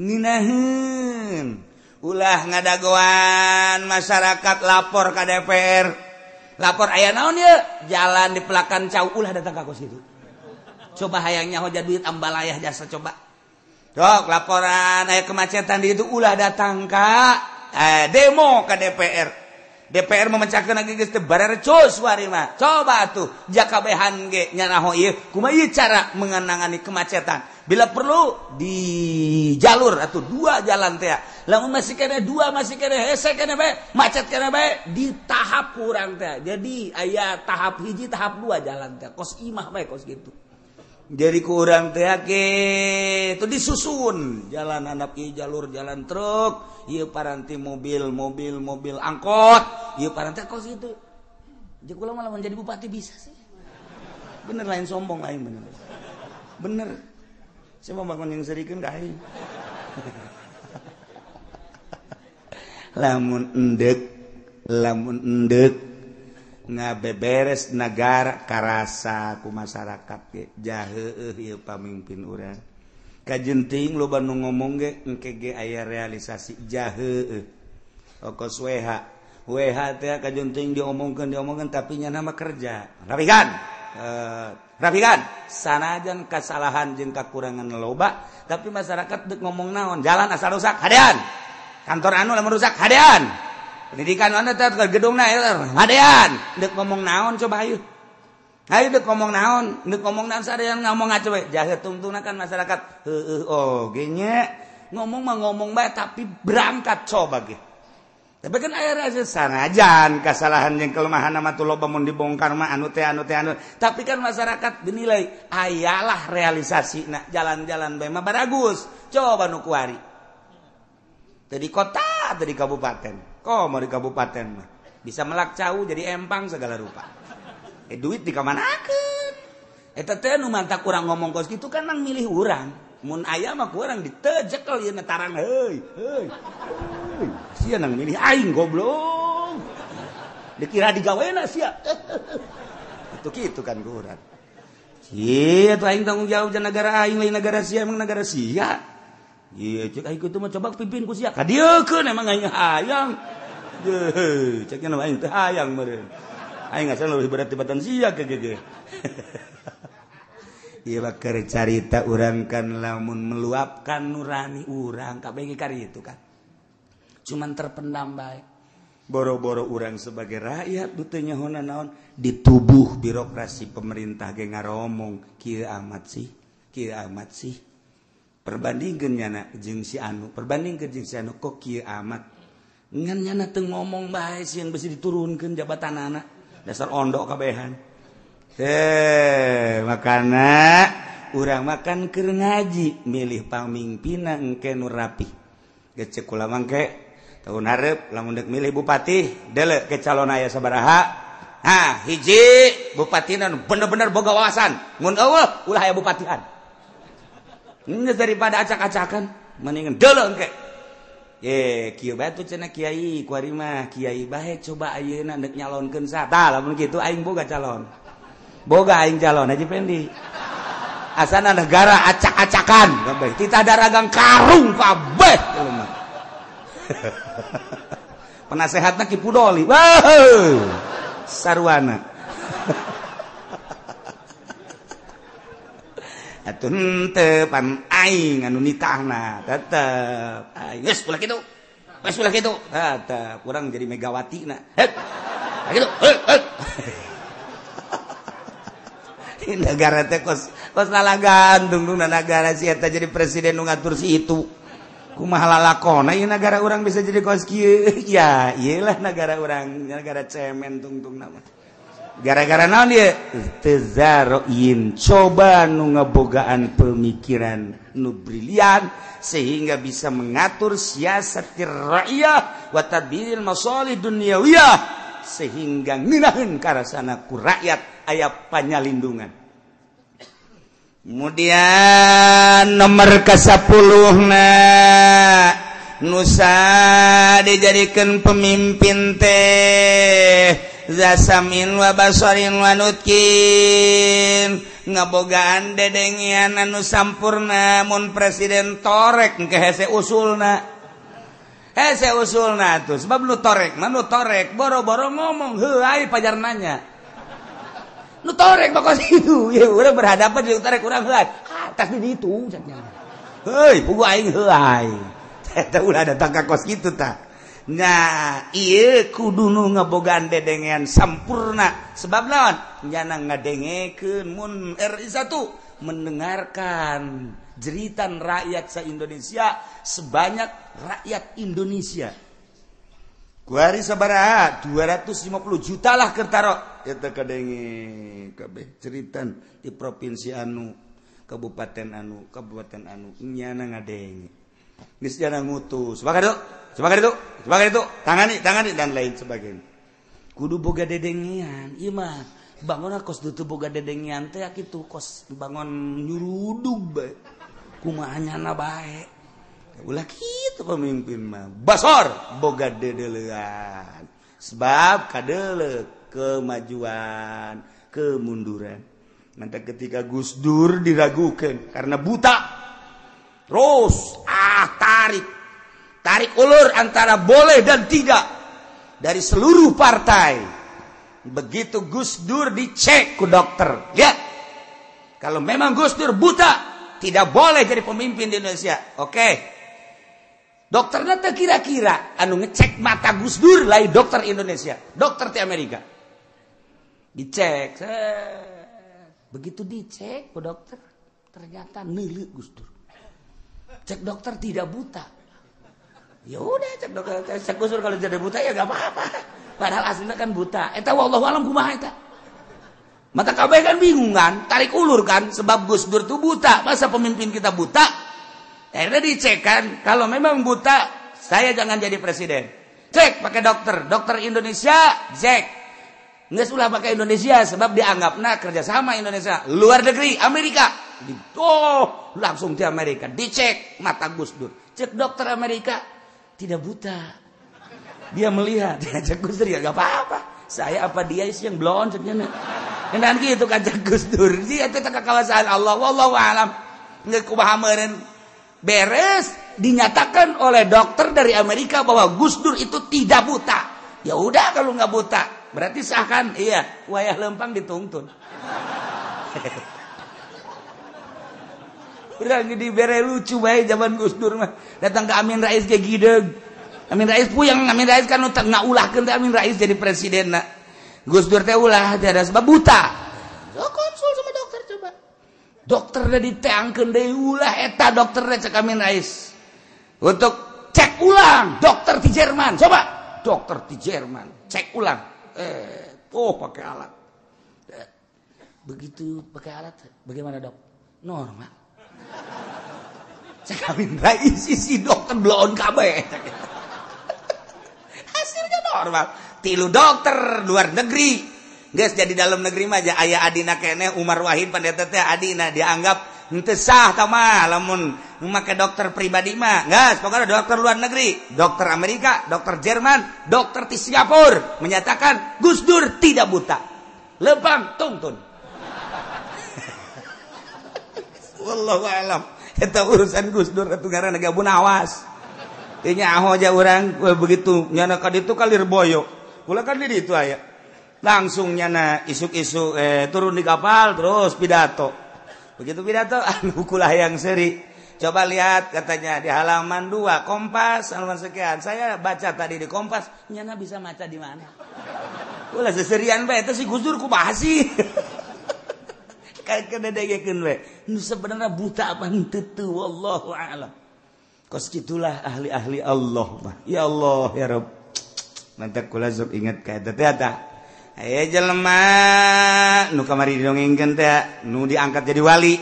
[SPEAKER 1] Nginaheun ulah ngadagoan masyarakat lapor ka DPR, lapor aya naon ieu jalan di pelakan cau, ulah datang ka kos kitu. Coba hayangnya hoja duit ambalayah jasa coba. Dok laporan aya kemacetan di itu ulah datang ka demo ka DPR. DPR memecahkan lagi geus teu barerecus wari mah. Coba atuh jakabehan ge nyanaho ieu kumaha ieu cara mengenangani kemacetan. Bila perlu di jalur atau dua jalan teh. Lamun masih kene dua, masih kene hese kene bae, macet kene bae di tahap kurang teh. Jadi aya tahap hiji, tahap dua jalan teh. Kos imah bae kos gitu. Jadi kurang teh itu disusun jalan anak ieu jalur jalan truk, ieu paranti mobil, mobil, mobil angkot, ieu paranti kos gitu. Jadi kula malah menjadi bupati bisa sih. Bener lain sombong lain bener. Bener. Saya mau bangun yang serikeun ka aing. Lamun endek Lamun endek ngabeberes negara karasa ku masyarakat ge jaheueuh ieu pamimpin urang. Kajenting loba nu ngomong ge engke ge aya realisasi jaheueuh. Okos WH WH teh kajenting diomongkeun tapi nya nama kerja. Rapikan. Rapikan sanajan kesalahan jeung kakurangan loba tapi masyarakat dek ngomong naon jalan asal rusak hadean. Kantor anu lamun rusak hadean. Pendidikan anu teh gedungna hadean. Dek ngomong naon coba ayo. Ayo dek ngomong naon, dek ngomong naon sadean ngomong aja we. Jahe tungtungna kan masyarakat heueuh oge nya ngomong mah ngomong bae tapi berangkat coba ge. Tapi kan aya rasa sanajan kesalahan jeung kelemahan mah tuh loba mun dibongkar mah anu teh anu teh anu. Tapi kan masyarakat dinilai ayalah realisasina jalan-jalan bae mah baragus. Coba nu kuari. Teu di kota, teu di kabupaten. Komo di kabupaten mah bisa melak cau jadi empang segala rupa. Duit dikamanakeun. Eta teh nu mantak urang ngomong kos kitu kan nang milih urang. Mun aya mah ku urang ditejekel ieu tarang heuy heuy. Sia nang milih aing goblok. Dikira digawena sia. Itu kitu kan ku urang. Ieu tuh aing tanggung jawab jeung negara aing lain negara sia emang negara sia. Ieu cek aing kitu mah coba pimpin ku sia. Kadieukeun emang aing hayang. Deuh, ceknya aing teh hayang meureun. Aing ngasal lebih berat tibatan sia ke gege. Ieu bakar carita urang kan lamun meluapkan nurani urang kabeh kari itu kan. Cuman terpendam bae. Boro-boro urang sebagai rakyat teu nyaho naon di tubuh birokrasi pemerintah ge ngaromong kieu amat sih, kieu amat sih. Perbandingkeun nyana jeung si anu, perbandingkeun jeung si anu kok kieu amat. Ngan nyana teu ngomong bae sieun besi diturunkeun jabatanana. Dasar ondok kabehan. Makana urang makan keur ngaji milih pamimpinna engke nu rapi. Gecek kula mangke tahun hareup lamun deuk milih bupati deuleu ke calon aya sabaraha. Nah, hiji bupatina nu bener-bener boga wawasan. Mun eueuh ulah aya bupatian. Geus daripada acak-acakan mendingan deuleu engke. Ye, kieu bae tuh cenah kiai, kuari mah kiai bae coba ayeuna deuk nyalonkeun sa. Tah lamun kitu aing boga calon. Boga aing calon Haji Pendi. Asana negara acak-acakan kabeh. Titah daragang karung kabeh jelema. Penasehatna Ki Pudoli. Wah. Sarwana. Atuh henteu pan aing anu nitahna tetep aing geus ulah kitu. Geus ulah kitu. Tetep urang jadi Megawati na. Heup. Kitu. Heup. Negara teh kos kos lalagan tungtungna nagara si eta jadi presiden nu ngatur si itu. Kumaha lalakona ieu nagara urang bisa jadi kos kieu. Ya, ieu lah nagara urang, nagara cemen tungtungna mah. Gara-gara naon ieu? Tezaroin. Coba nu ngebogaan pemikiran nu brilian sehingga bisa mengatur siasatir rakyat wa tadbiril masalih dunyawiyah sehingga ngeunaheun karasana ku rakyat aya panyalindungan. Kemudian nomor ke-10 na nusa dijadikan pemimpin teh zasamin wa basorin wa nutkin ngabogaan dedengian anu sampurna mun presiden torek engke hese usulna. Hese usulna tuh sebab nu torek mah nu torek boro-boro ngomong heuh ai pajar nanya. Nu torek mah kos itu ya urang berhadapan jeung torek urang heuh atas di ditu cenah. Heuy puguh aing heuh ai. Eta ulah datang ka kos kitu tah. Nah, ieu kudu nu ngabogaan dedengean sampurna. Sebab naon? Nyana ngadengekeun mun RI 1 mendengarkan jeritan rakyat sa-Indonesia sebanyak rakyat Indonesia. Kuari sabaraha 250 juta lah kertaro eta kadenge kabeh jeritan di provinsi anu, kabupaten anu, kabupaten anu nyana ngadenge. Geus nyana ngutus. Sebagai itu, sebagai itu, sebagai itu, tangani, tangani dan lain sebagainya. Kudu boga dedengean, ieu mah bangun kos teu boga dedengean teh kitu kos bangun nyurudug bae. Kumaha nyana bae. Ulah kitu pemimpin mah. Basor boga dedeleuan. Sebab kadeuleuh kemajuan, kemunduran. Nanti ketika Gus Dur diragukan karena buta. Terus tarik ulur antara boleh dan tidak dari seluruh partai. Begitu Gus Dur dicek ku dokter, ya. Kalau memang Gus Dur buta, tidak boleh jadi pemimpin di Indonesia. Oke. Dokternya teh kira-kira anu ngecek mata Gus Dur lain dokter Indonesia, dokter di Amerika. Dicek. Begitu dicek ku dokter, ternyata neuleuh Gus Dur. Cek dokter tidak buta. Ya udah cek dokter, cek Gus Dur kalau jadi buta ya gak apa-apa. Padahal aslinya kan buta. Eta wallahu alam kumaha eta. Mata kabeh kan bingung kan, tarik ulur kan, sebab Gus Dur tuh buta. Masa pemimpin kita buta? Akhirnya dicek kan, kalau memang buta, saya jangan jadi presiden. Cek pakai dokter, dokter Indonesia, cek. Nggak ulah pakai Indonesia sebab dianggapna kerjasama Indonesia, luar negeri Amerika. Oh, langsung di Amerika dicek mata Gus Dur. Cek dokter Amerika tidak buta. Dia melihat, cek Gus Dur ya gak apa-apa. Saya apa dia sih yang blon ceknya. Dan gitu kan cek Gus Dur. Dia itu kekuasaan Allah, wallahu alam. Nggak kumaha meureun. Beres dinyatakan oleh dokter dari Amerika bahwa Gus Dur itu tidak buta. Ya udah kalau nggak buta, berarti sah kan? Iya, wayah lempang dituntun. Urang dibere lucu bae zaman Gus Dur mah. Datang ke Amin Rais ge gideug. Amin Rais puyeng, Amin Rais kan ngaulahkeun teh Amin Rais jadi presiden na. Gus Dur teh ulah teh ada sebab buta. So konsul sama dokter coba. Dokternya diteangkeun deui ulah eta dokternya cek Amin Rais. Untuk cek ulang dokter di Jerman, coba dokter di Jerman cek ulang. Oh pakai alat. Begitu pakai alat bagaimana dok? Normal. Cek Amin Rais isi dokter bloon kabeh. Hasilnya normal. Tilu dokter luar negeri. Geus jadi dalam negeri mah aja aya adina keneh Umar Wahid pandeta teh adina dianggap henteu sah tah mah lamun make dokter pribadi mah. Geus pokona dokter luar negeri, dokter Amerika, dokter Jerman, dokter di Singapura menyatakan Gus Dur tidak buta. Lempang tungtun. Wallahu alam. Eta urusan Gus Dur atuh ngaranna ge awas. Teu nyaho aja urang begitu nyana ka ditu ka Lirboyo. Kula kan di ditu aya. Langsung nyana isuk-isuk turun di kapal terus pidato. Begitu pidato anu kula yang seri. Coba lihat katanya di halaman 2 Kompas halaman sekian. Saya baca tadi di Kompas, nyana bisa maca di mana? Ulah seserian bae eta si Gus Dur kumaha sih? Kayak kededegekeun we. Nu sebenarnya buta apa henteu teu wallahu a'lam. Kos kitulah ahli-ahli Allah mah. Ya Allah ya Rabb. Mantap kula sok ingat ka eta teh eta. Aya jelema nu kamari didongengkeun teh nu diangkat jadi wali.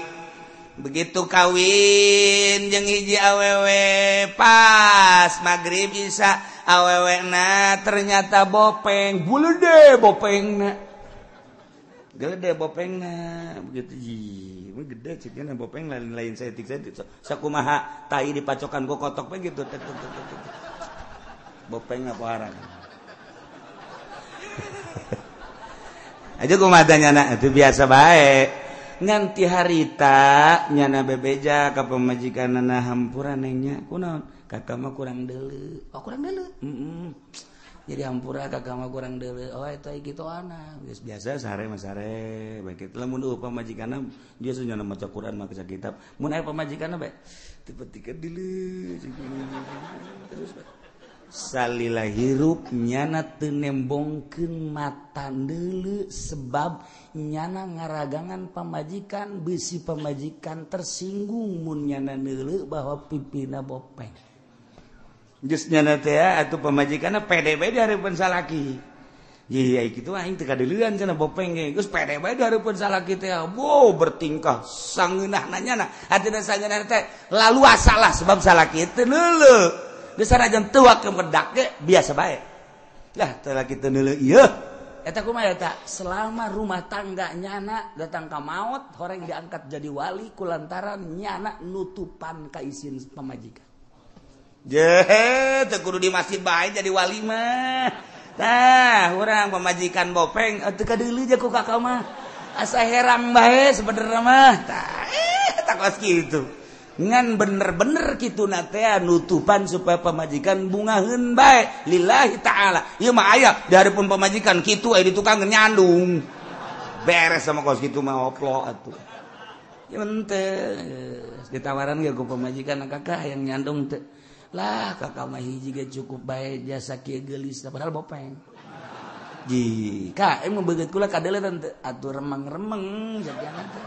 [SPEAKER 1] Begitu kawin jeung hiji awewe pas magrib isya awewena ternyata bopeng, gede bopengna. Gede bopengna begitu ih, gede cekna bopeng lain-lain saeutik-saeutik. Sakumaha tai dipacokan ku kotok we gitu. Bopengna poharan. Aja kumaha nyana itu biasa bae. Nganti harita nyana bebeja ka pamajikanana hampura neng nya kunaon kakak mah kurang deuleu. Oh kurang deuleu. Jadi hampura kakak mah kurang deuleu. Oh eta kitu ana. Geus biasa sare mah sare bae kitu. Lamun eueuh pamajikanna dia nyana maca Quran maca kitab. Mun aya pamajikanna bae tipe-tipe deuleu terus bae. Salila hirup nyana teu nembongkeun mata deuleu sebab nyana ngaragangan pamajikan bisi pamajikan tersinggung mun nyana deuleu bahwa pipina bopeng. Geus nyana teh atuh pamajikanna pede bae di hareupeun salaki. Ye kitu aing teu kadeuleuan cenah bopeng ge. Geus pede bae di hareupeun salaki teh. Wow bertingkah sangeunahna nyana. Hatina sangeunahna teh laluasa lah sebab salaki teu deuleu. Geus sanajan teu wake medak ge biasa bae. Lah teu laki teu neuleuh ieu. Eta kumaha eta? Selama rumah tangga nyana datang ka maot horeng diangkat jadi wali kulantaran nyana nutupan ka isin pamajikan. Jehe teu kudu di masjid bae jadi wali mah. Tah urang pamajikan bopeng teu kadeuleu je ku kakak mah. Asa herang bae sebenarnya mah. Tah tak kos kitu. Ngan bener-bener kitu na teh nutupan supaya pamajikan bungaheun bae lillahi ta'ala. Ieu mah aya di hareupeun pamajikan kitu aya di tukang nyandung. Beres sama kos kitu mah oplo atuh. Ya henteu ditawaran ge ku pamajikan kakak yang nyandung teu. Lah kakak mah hiji ge cukup bae jasa kieu geulis padahal bopeng. Ji, kak emang beungeut kula kadeuleu teu atuh remeng-remeng jadiana teh.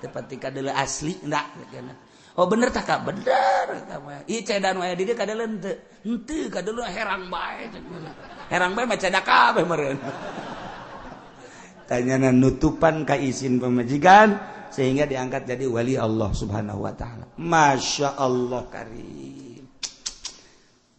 [SPEAKER 1] Teu pati kadeuleu asli ndak jadiana. Oh bener tak kak? Bener kak mah. Ieu cedan wae di dieu kadeuleu henteu. Henteu kadeuleu herang bae jadiana. Herang bae mah cedak kabeh meureun. Tanyana nutupan ka izin pamajikan sehingga diangkat jadi wali Allah Subhanahu wa taala. Masya Allah karim.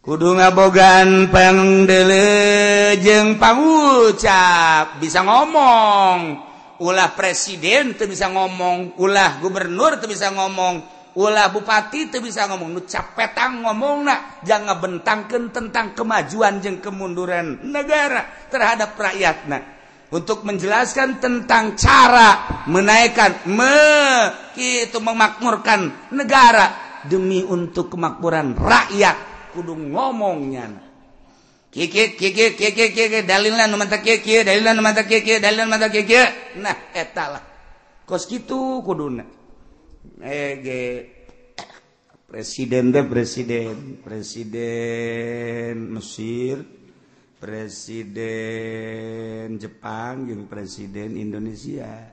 [SPEAKER 1] Kudu ngabogaan pangdeuleu jeung pangucap, bisa ngomong. Ulah presiden teu bisa ngomong, ulah gubernur teu bisa ngomong, ulah bupati teu bisa ngomong. Nu capetang ngomongna, jangan bentangkeun tentang kemajuan jeung kemunduran negara terhadap rakyatna. Untuk menjelaskan tentang cara menaikkan, itu memakmurkan negara demi untuk kemakmuran rakyat. Kudu ngomongnya kiki kiki kiki kiki dalilna nu mantap kieu dalilna nu mantap kieu dalilna nu mantap kieu. Nah eta lah kos kitu kuduna ge presiden teh presiden presiden Mesir, presiden Jepang jeung presiden Indonesia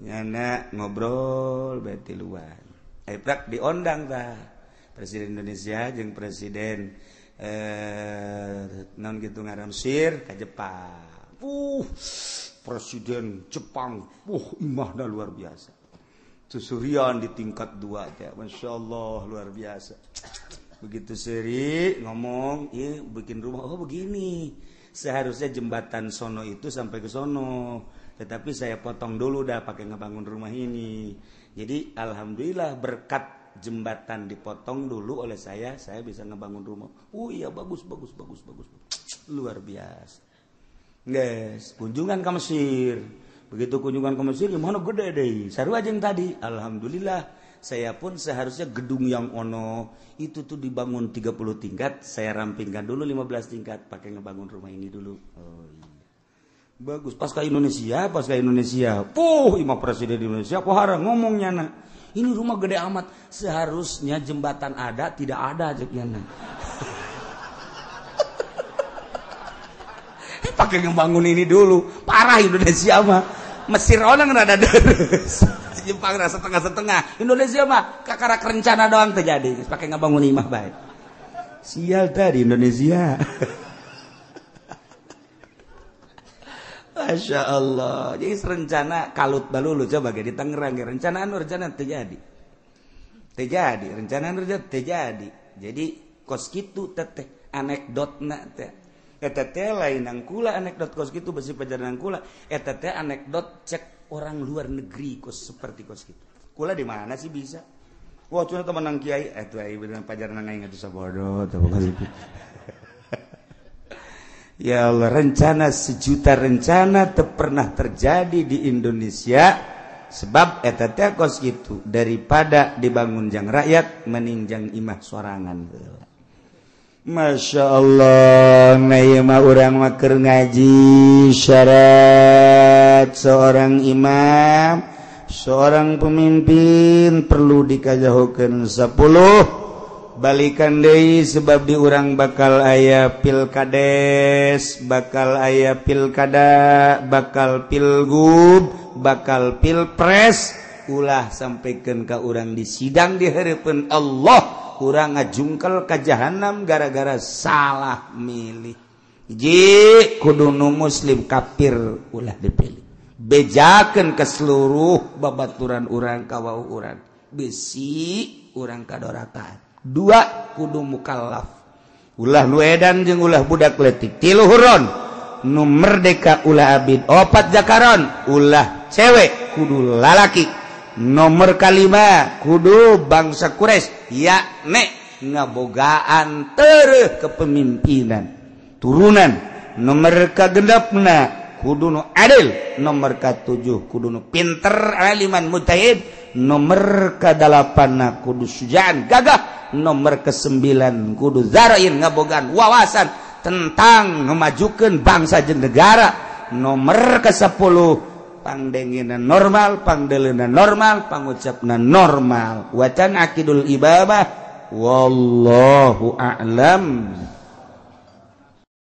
[SPEAKER 1] nyana ngobrol bae tiluan prak diondang tah Presiden Indonesia jeung presiden non gitu ngaran Mesir ka Jepang. Presiden Jepang, imahna luar biasa. Susurian di tingkat 2 teh, Masya Allah luar biasa. Begitu seri ngomong, ieu bikin rumah oh begini. Seharusnya jembatan sono itu sampai ke sono, tetapi saya potong dulu dah pakai ngebangun rumah ini. Jadi alhamdulillah berkat jembatan dipotong dulu oleh saya bisa ngebangun rumah. Oh iya bagus bagus bagus bagus. Luar biasa. Guys, kunjungan ke Mesir. Begitu kunjungan ke Mesir gimana gede deh. Sarua jeung tadi. Alhamdulillah saya pun seharusnya gedung yang ono itu tuh dibangun 30 tingkat, saya rampingkan dulu 15 tingkat pakai ngebangun rumah ini dulu. Oh iya. Bagus. Pas ke Indonesia, pas ke Indonesia. Puh, imah presiden Indonesia pohara ngomongnya na. Ini rumah gede amat, seharusnya jembatan ada, tidak ada ceknya. Pakai ngebangun ini dulu, parah Indonesia mah. Mesir orang rada deres, Jepang rasa setengah-setengah. Indonesia mah kakarak rencana doang terjadi, pakai ngebangun imah baik. Sial tadi Indonesia. Masya Allah. Jadi rencana kalut balulu coba ge di Tangerang ge rencana anu rencana terjadi. Terjadi, rencana anu rencana terjadi. Jadi kos kitu teteh anekdotna teh. Eta teh lain nangkula anekdot kos kitu besi pajaran kula. Eta teh anekdot cek orang luar negeri kos seperti kos kitu. Kula di mana sih bisa? Wah, cuma teman nang kiai atuh ai bener pajaran aing atuh sabodo teh kos kitu. Ya Allah, rencana sejuta rencana teu pernah terjadi di Indonesia sebab eta teh kos kitu daripada dibangun jang rakyat meninjang imah sorangan heula. Masya Allah, nah ieu mah urang mah keur ngaji syarat seorang imam, seorang pemimpin perlu dikajahokeun 10 balikan deui sebab di urang bakal aya pilkades, bakal aya pilkada, bakal pilgub, bakal pilpres. Ulah sampaikan ka urang di sidang di hareupeun Allah, urang ngajungkel ka jahanam gara-gara salah milih. Hiji kudu nu muslim kafir ulah dipilih. Bejakeun ke seluruh babaturan urang ka wau urang. Besi urang kadorakan. Dua kudu mukallaf. Ulah nu edan jeung ulah budak leutik. Tilu huron nu merdeka ulah abid. Opat jakaron ulah cewek kudu lalaki. Nomor kalima kudu bangsa Quraisy yakni ngabogaan tereuh kepemimpinan turunan Nomor kagenepna kudu nu adil. Nomor katujuh kudu nu pinter, aliman mujtahid. Nomor kadalapanna kudu sujaan, gagah. Nomor kesembilan kudu zarain, ngabogaan wawasan tentang ngemajukan bangsa jeung negara. Nomor ke-10 pangdengina normal, pangdeleuna normal, pangucapna normal. Wacan akidul ibabah, wallahu a'lam.